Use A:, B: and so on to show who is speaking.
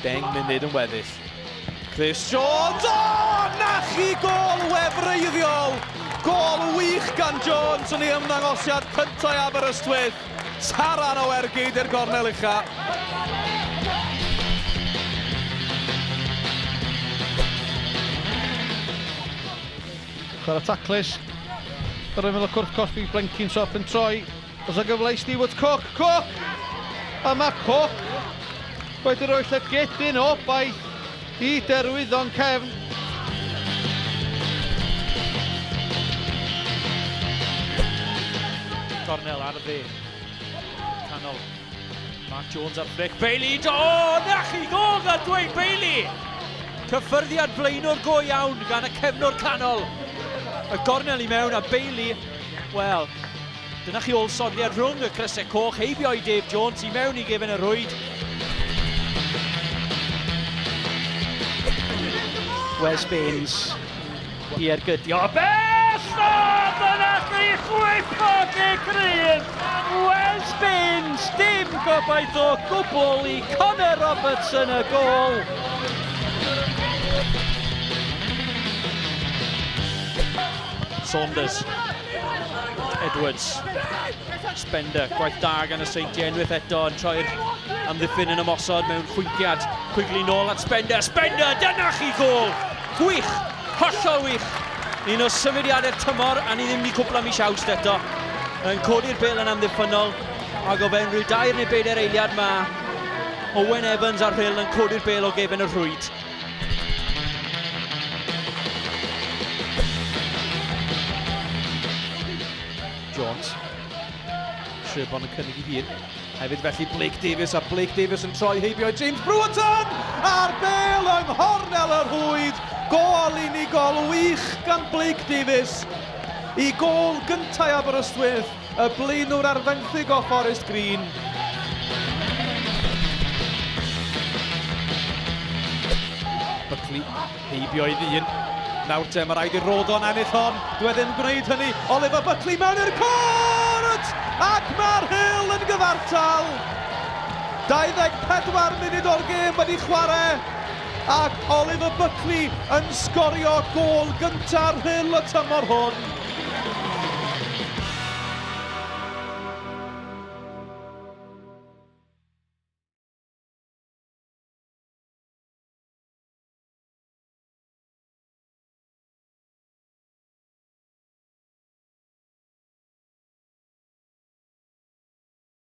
A: 10 munud yn weddill. Chris Jones! O! Na chi gôl wefreiddiol! Gôl wych gan Jones yn ei ymddangosiad cyntaf i Aberystwyth. Taran o ergyd i'r gornel ucha.
B: Chwarae taclus. Yr ymyl y cwrt cosbi Blenkinsop yn troi. Os o gyfle i Stewart Cook. Cook! A mae Cook wedi rhoi llygedyn o obaith i derwyddon cefn.
C: Cornel ar y dde. Canol. Mark Jones ar flick. Bailey! O, oh, na chi gol gan Dwayne Bailey! Cyffyrddiad blaenwr go iawn gan y cefnwr canol. Y gornel i mewn a Bailey, wel, dyna chi ôl sodliad rhwng y crysau coch, heibio i Dave Jones i mewn i gefen y rwyd. Wes Baines i ergydio. Bell! O, dyna chi chwipio gic rydd! Wes Baines, dim gobaith o gwbl i Connor Robertson y gôl. Saunders. Edwards. Spender, gwaith da gan y Seintiau unwaith eto yn troi'r amddiffyn yn ymosod mewn chwinciad. Quigley nôl at Spender, Spender, dyna chi gôl! Gwych, hollol wych! Un o symudiadau'r tymor, a ni ddim wedi cwpla mis Awst eto. Yn codi'r bêl yn amddiffynnol, ac o fewn rhyw dair neu bedair eiliad mae Owen Evans a'r Rhyl yn codi'r bêl o gefen y rhwyd.
A: Jones. Sherborne yn cynnig i hun. Hefyd felly Blake Davies a Blake Davies yn troi heibio i James Brewerton! A'r bêl yng nghornel y rhwyd! Gôl unigol wych gan Blake Davies i gôl gyntaf Aberystwyth, y blaenwr ar fenthyg o Forest Green. Buckley heibio i ddyn. Nawr te, mae rhaid i Rodon ennill hon. Dwi e ddim gwneud hynny. Oliver Buckley mewn i'r cwrt! Ac mae'r Rhyl yn gyfartal! 24 munud o'r gêm wedi chwarae ac Oliver Buckley yn sgorio gôl gynta'r Rhyl y tymor hwn.